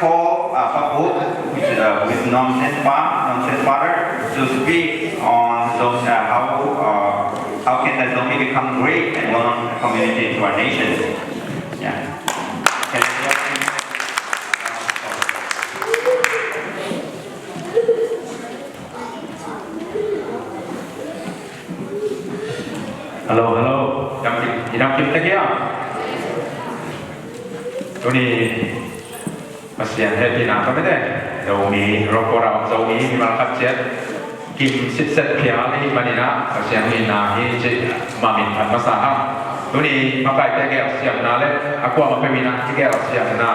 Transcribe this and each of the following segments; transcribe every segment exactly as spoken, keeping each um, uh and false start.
call uh, Pak Ut, which, uh, with Nonsense Pa, Nonsense Father, to speak on Zom, uh, how, uh, how can the Zomi become great and well-known community to our nation. Yeah. Can you help me? Hello, hello. Dam kim, i dam kim tek ia. Tuni Pasian hehpihna ka mete. Zomi, roko rau Zomi, mimal khat ciat kim sitset phial i hih manin ah Pasian hehpihna hi ci mamin phat masa hang. Tuni makaite gelsiamna le a kuamah peuh in ah i gelsiamna,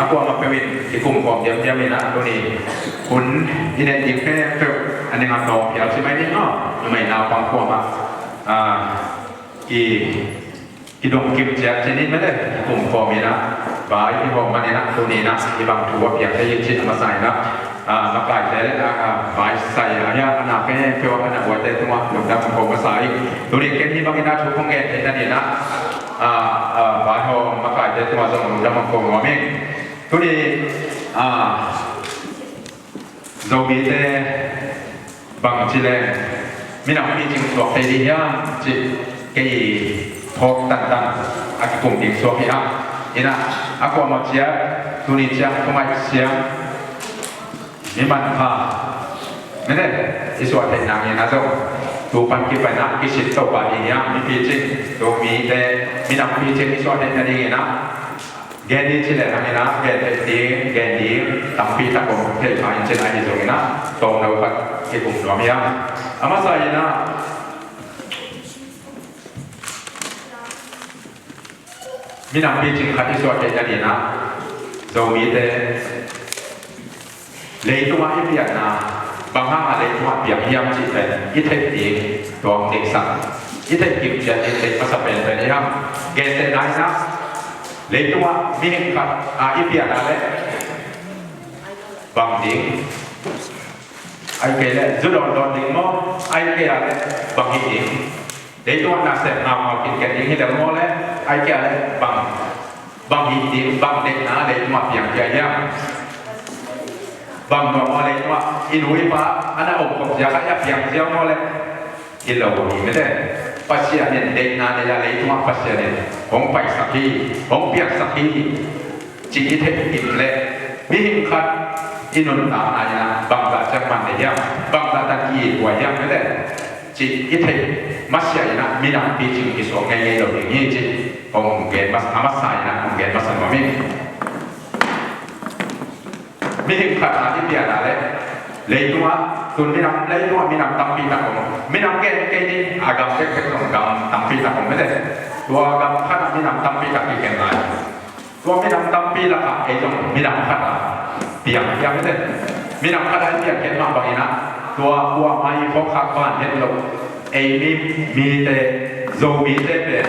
a kuamah peuh in i kumkhawm diamdiam in ah tuni hun i neih ding khempeuh a neng a tawng phial ci mai ding maw? I mai naupang kuamah, ah, i, i dong kim ciat ci ni mete, i kumkhawm in ah, vai i hawm man in ah, tuni in ah i bang thu a piang thei in ci a masa in ah, ah, makaite le, ah, ah, vai sai a hia a na khempeuh a na buaite tungah lungdam ko masa ing. Tuni ken hih bangin ah thu kong gen theih nading in ah, ah, ah, vai hawm makaite tungah zong lungdam ko nuam ing. Tuni, ah, Zomite bangci leng minam picing suak thei ding hiam cih kei phawk tantan a kikum ding suak hi hang. In ah a kuamah ciat tuni ciang thu ngaihsiam mi manpha mete i suah theih nading in ah zong tu pan kipan ah kisit to pah ding hiam, mi picing, Zomite minam picing i suah theih nading in ah gen ding ci leh hang in ah, gen theih ding, gen ding tampi tak om thei pha in cin ahi zongin ah, tawmno khat kikum nuam hiam? A masa in ah, minam picing khat i suah theih nading in ah, Zomite leitungah i pianna, bang hangah leitungah piang hiam cih pen i theih ding, tua hong deihsak, i theih kim ciat ding deih masa penpen hi hang. Gentehna in ah, leitungah mihing khat a i pianna le bang ding, ahih kei leh zu dawndawn ding maw, ahih kei leh bang hi ding, leitungah nasep ngaungau kinken ding hi lel maw le, ahih kei leh bang, bang hi ding, bang deihna leitungah piang khia hiam? Bang nuam a leitungah i nu i pa a na om kop ziak a i a piang ziau maw le? Hi lo hi mete. Pasian in deihna nei a leitungah Pasian in hong paisak hi, hong piaksak hi. Cih i theih khin leh mihing khat i nuntakna in ah bangzah ciang man nei hiam? Bangzah tan ki-it huai hiam mete? Cih i theih masiah in ah minam picing kisuak ngeingei lo ding hi cih kong gen mas-, a masa in ah kong gen masa nuam hi. Mihing khat a i pianna le leitungah, tun minam, leitungah minam tampi tak om. Minam gen kei ni, a gam bekbek zong gam tampi tak om mete. Tua gam khat ah minam tampi tak kigen lai. Tua minam tampi lakah ei zong minam khat ah piang, piang mete. Minam khat ah i piang kei mah bangin ah, tua kuamah i phawk khak van het lo. Ei mi, mite, Zomite pen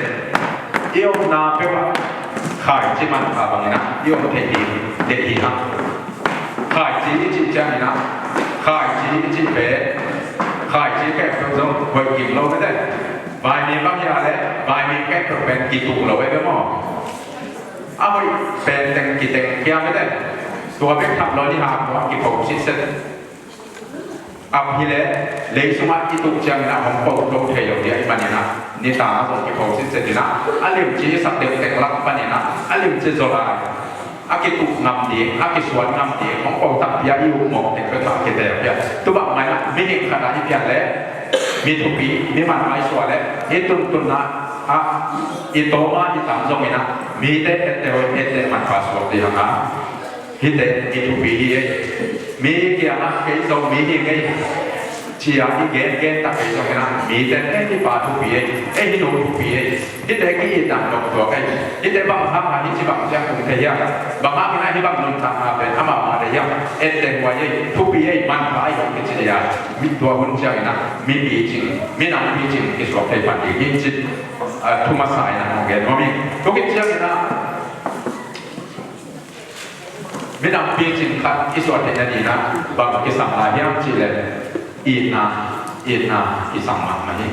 i omna peuh ah khaici manpha bangin ah i om thei ding deih hi hang. Khaici i cih ciangin ah, khaici i cih pen, khaici khempeuh zong hoih kim lo mete. Vaimi bang hi a le, vaimi khempeuh pen kituh lo ei ve maw? A hoih pen teng kiteng khia mete. Tua bek tham lo ni hang, tua kipho sitset. A hi leh lei sungah i tuh ciangin ah hong po lo thei lo ding ahih manin ah, nitak ah zong kipho sitset in ah, a limci i sak deuh teng lak panin ah a limci zaw lai, a kituh ngam ding, a kisuan ngam ding hong po takpi a i ukmawh teng peuh tah kite a pian. Tua bang mah in ah mihing khat ah i pian leh mi thupi, mi manpha i suah leh i tuntunna ah i tawm a i tam zongin ah mite etteh hoih, etteh manpha suak ding hang a. Hihte mi thupi hi ei. Mi kiangah kei zong mi hi ngei ci-a i gen, gen tak kei zongin ah mite ei, hih pa thupi ei, ei hih nu thupi ei. Hihte ki-itna nop tuak ei. Hihte bang hangin hih ci bang ciang tung thei hiam? Bang hangin ah hih bang nuntakna pen amau mah thei hiam? Etteh huai ei, thupi ei, manpha ei hong kici ding a. Mi tua hun ciangin ah mi picing, minam picing kisuak thei pan ding hi ci, ah, thu masa in ah hong gen nuam hi. Tua khit ciangin ah minam picing khat i suah theih nading ah bang kisam lai hiam cih leh itna, itna kisam mahmah hi.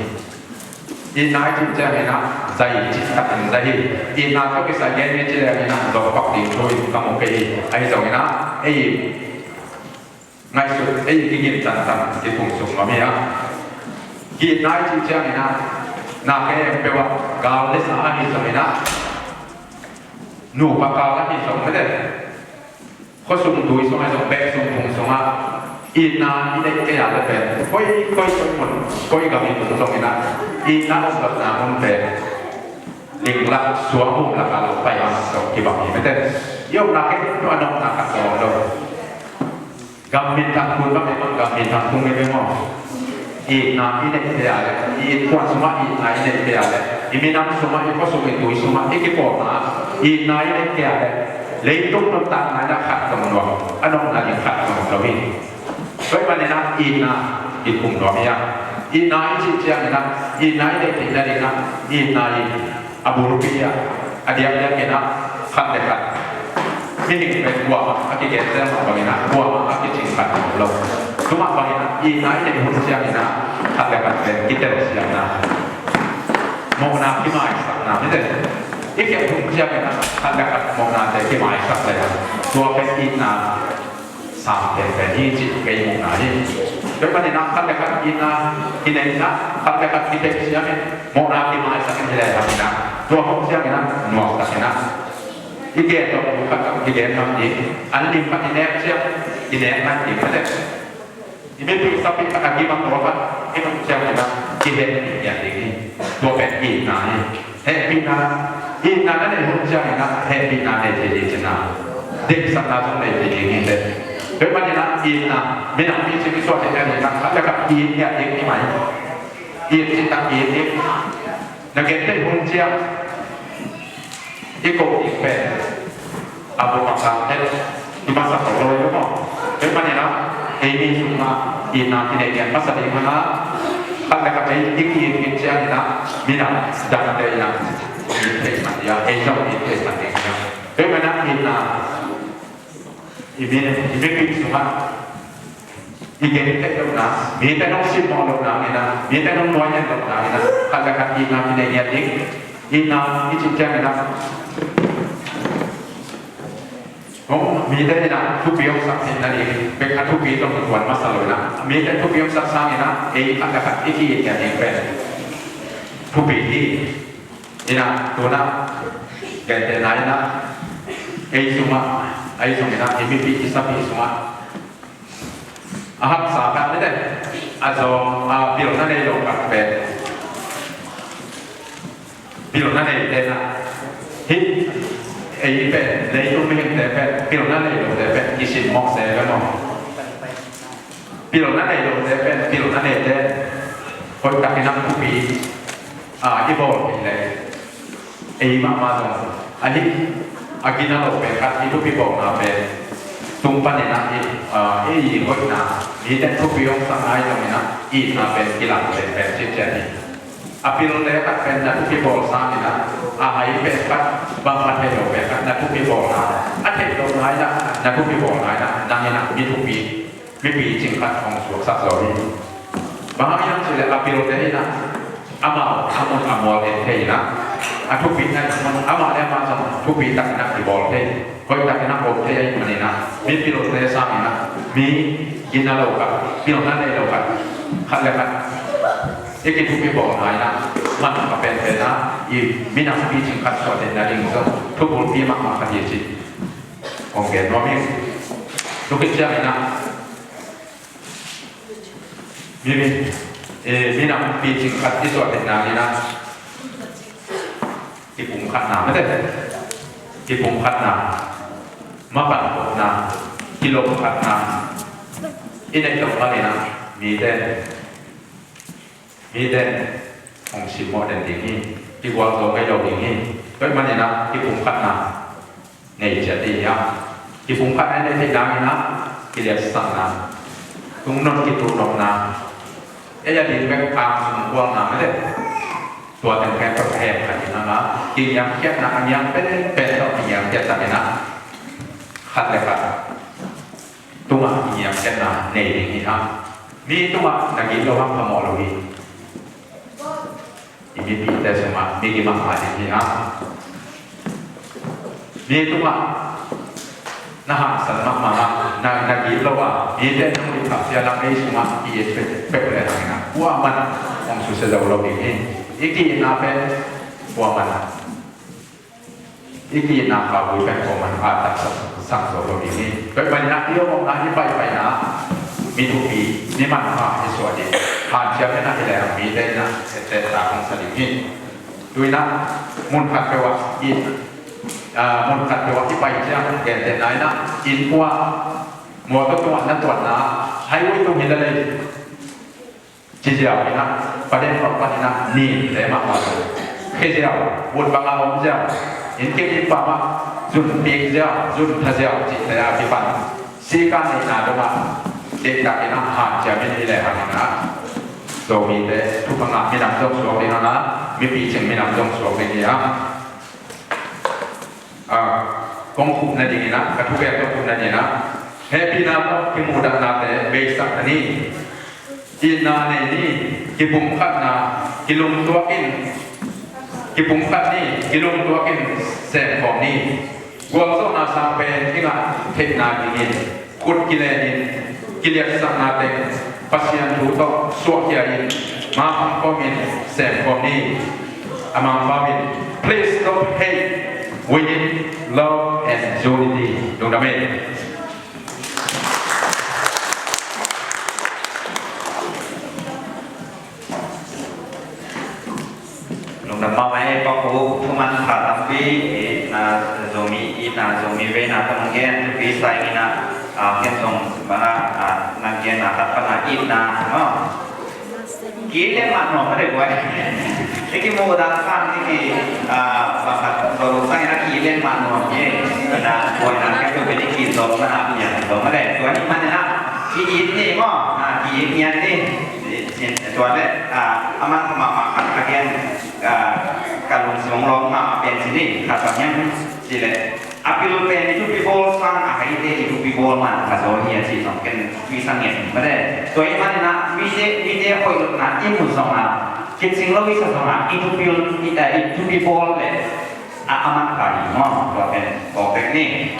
Itna i cih ciangin ah, zai cih takin zai hi. Itna tawh kisai gen i cih leng in ah, zong pak ding thu in ka mu kei hi. Ahi zongin ah, ei ngaihsut, ei kigin tantan kikum suk nuam hi a. Itna i cih ciangin ah, na khempeuh ah, gal le sa ahi zongin ah, nupa kal ahi zong mete, khuasung tui sung ahi zong, bek sung phung sungah itna i neih kei a le pen, koi, koi, koi mun, koi gam i tung zongin ah, itna om dotna mun pen, ling lak, suang hum lak a lo pai a zong kibang hi mete. I omna khempeuh a nopna khat zong om lo. Gam minthang tung bang, gam minthang tung hi ve maw. Itna i neih kei a le, i innkuan sungah itna i neih kei a le, i minam sungah, i khuasung i tui sungah, i kipawlna itna i neih kei a le, leitung nuntakna in ah khat zong nuam, a nopna ding khat zong om lo hi. Tua ahih manin ah itna i kum nuam hi a. Itna i cih ciangin ah, itna i neih theihna ding ah, itna i a bulpi ah, a diakdiak in ah, khat le khat, mihing pen kuamah a kigen zel mah bangin ah, kuamah a kicing khat om lo. Tua mah bangin ah, itna i neih hun ciangin ah, khat le khat pen kitelsiamna, mawhna kimaisakna, mite, i khiat hun ciangin ah, khat le khat mawhnate kimaisak le a, tua pen itna sang penpen hi cih kei muhna hi. Tua ahih manin ah khat le khat itna kineihna, khat le khat kiteksiam in, mawhna kimaisak in hi lehang in ah, tua hun ciangin ah nuamtak in ah, i gen dong khat kigen ngam ding, an lim khat i nek ciang i nek ngam ding, mate. I mipi i sapi khat a gim a, tua khat i nung ciangin ah kihehpih ding hi. Tua pen itna hi. Hehpihna, itna na neih hun ciangin ah hehpihna nei thei ding ci-in ah, deihsakna zong nei thei ding hi teh. Tua ahih manin ah itna, minam picing i suah theihna ding ah, khat le khat it ngiat ding hi mai. It cih tak it ding. Na gentheih hun ciang i koh ding pen a bawk a kang het i masa ko lo hi maw. Tua ahih manin ah eimi sungah itna kineih ngiat masa ding hi a, khat le khat ei i ki-it khit ciangin ah minam dangte in ah it theih man ding a, ei zong it theih man ding hi a. Tua ahih manin ah itna i mi, i mipi sungah i gen theih lohna, mite nong simmawh lohna in ah, mite nong nuai ngen lohna in ah, khat le khat itna kineih ngiat ding. Itna i cih ciangin ah, hong mite in ah thupi hong sak theihna ding bek a thupi tawh kituan masa lo in ah, mite thupi hong sak sangin ah ei khat le khat i ki-it ngiat ding pen thupi hi. In ah, tu-in ah, gentehna in ah, ei sungah, ei sungin ah, i mipi i sapi sungah a haksa khat, mite, a zawng, a pilna nei lo khat pen, pilna neite in ah, hih ei pen, leitung mihingte pen pilna nei lote pen kisimmawh se ve maw. Pilna nei lote pen pilna neite hoihtakin ah thupi, a, i bawl kei leh, ei mahmah zong ahi, a gina lo pen khat i thupi bawlna pen tung panin ah i, a, i hoihna, mite thupi hong sak nai zongin ah itna pen kilang penpen ciatciat hi. A pilte khat pen na thupi bawl sangin ah, a hai pen khat, bangmah thei lo pen khat na thupi bawlna, a theih lohna in ah na thupi bawlna in ah, nang in ah mi thupi, mi picing khat hong suaksak zaw hi. Bang hang hiam cih leh a pilte in ah amau a mun a mual en thei in ah, a thupina mun amah le amah zong thupi takin ah kibawl thei, hoihtakin ah om thei ahih manin ah, mi pilte sangin ah mi gina lo khat, pilna nei lo khat, khat le khat i kithupi bawlna in ah man a penpen ah i minam picing khat suah theihna ding zong thubulpi mahmah khat hi cih kong gen nuam hi. Tua khit ciangin ah mi, mi, eh, minam picing khat i suah theihna ding ah kipumkhatna, mate, kipumkhatna, mapan kohna, kilomkhatna i neih loh bangin ah mite, mite hong simmawh den ding hi. Kigualzo ngei lo ding hi. Tua ahih manin ah kipumkhatna nei ciat ding hi a, kipumkhatna i neih theih nangin ah kiliatsakna, tungnawn kituhnopna, ei a ding bek a sungkuangna, mate, tua teng pen tua pen khat in ah, kingiamkhiatna a ngiam penpen tawh kingiamkhiat takin ah khat le khat tungah kingiamkhiatna nei ding hi a, mi tungah na gilo hang phamawh lo hi. I mipite sungah migi mahmah ding hi a, mi tungah na hangsan mahmah a, na, na gilo a, mite na muhthak sia lam ei sungah ki-it pek, pek le hangin a, kuaman hong susia zo lo ding hi. I ki-itna pen kuaman a, i ki-itna khauvui pen kuaman a taksak sak zo lo ding hi. Tua ahih manin a i omna, i paipaina mi thupi, mi manpha i suah ding, hanciam in a hi lehang mite in a etteh tak hong sa ding hi. Tu in a mun khat peuh ah i, ah, mun khat peuh ah i pai ciang gentehna in a, inn pua, mawtaw tungah na tuatna, highway tung hi lel ei, ci ziau in a, pa den pa pan in a, nin te mahmah lo, khia ziau, ut bang a om ziau, inn kim inn pam ah zun pik ziau, zun tha ziau cihte a kipan, sikan neihna dongah deihtakin a hanciam in hi lehang in a, Zomite thupha ngah minam zong suak ding a, mi picing minam zong suak ding hi a. Ah, kong khupna dingin a, ka thugen kong khupna dingin a, hehpihna tawh kimuhdatnate beisak ni. Itna nei ni. Kipumkhatna, kilungtuakin, kipumkhat ni. Kilungtuakin semkhawm ni. Gualzawhna sang pen kingah theihna dingin khut kilenin, kiliatsakna teng Pasian thu tawh suahkhia in, mapang kawmin semkhawm ni. A Mangpau in, please stop hate, we need love and unity. Lungdam ei. Lungdam mahmah ei, Pa Khup, thu manpha tampi, itna Zomi, itna Zomi veina kong gen, thupi sa ing in a, ah, ken zong bang a, ah, na genna khat pan a itna, no? Ki-it leng mah nuam a dei guai. I kimuhdah khan i ki, ah, bang khat tawh lo sang in a ki-it leng mah nuam hi. Itna buaina ken thupi, i ki-it zawkna a piang zawk a dei. Tua ahih manin a ki-it ni maw, ah, ki-it ngiat ni. Tua leh, ah, a manpha mahmah khat ka gen, ah, ka lungsim hong lawng mahmah pen ci ni, khat bang hiam cih leh, a pil pen i thupi bawl sang a, a haite i thupi bawl man kha zaw hi a cih zong ken thupi sa ngiat hi mah leh. Tua ahih manin a mite, mite hoih lutna i muh zong a, kicing lo i sa zong a, i thupi, i, eh, i thupi bawl leh a, a manpha hi maw, tua pen kawk tek ni.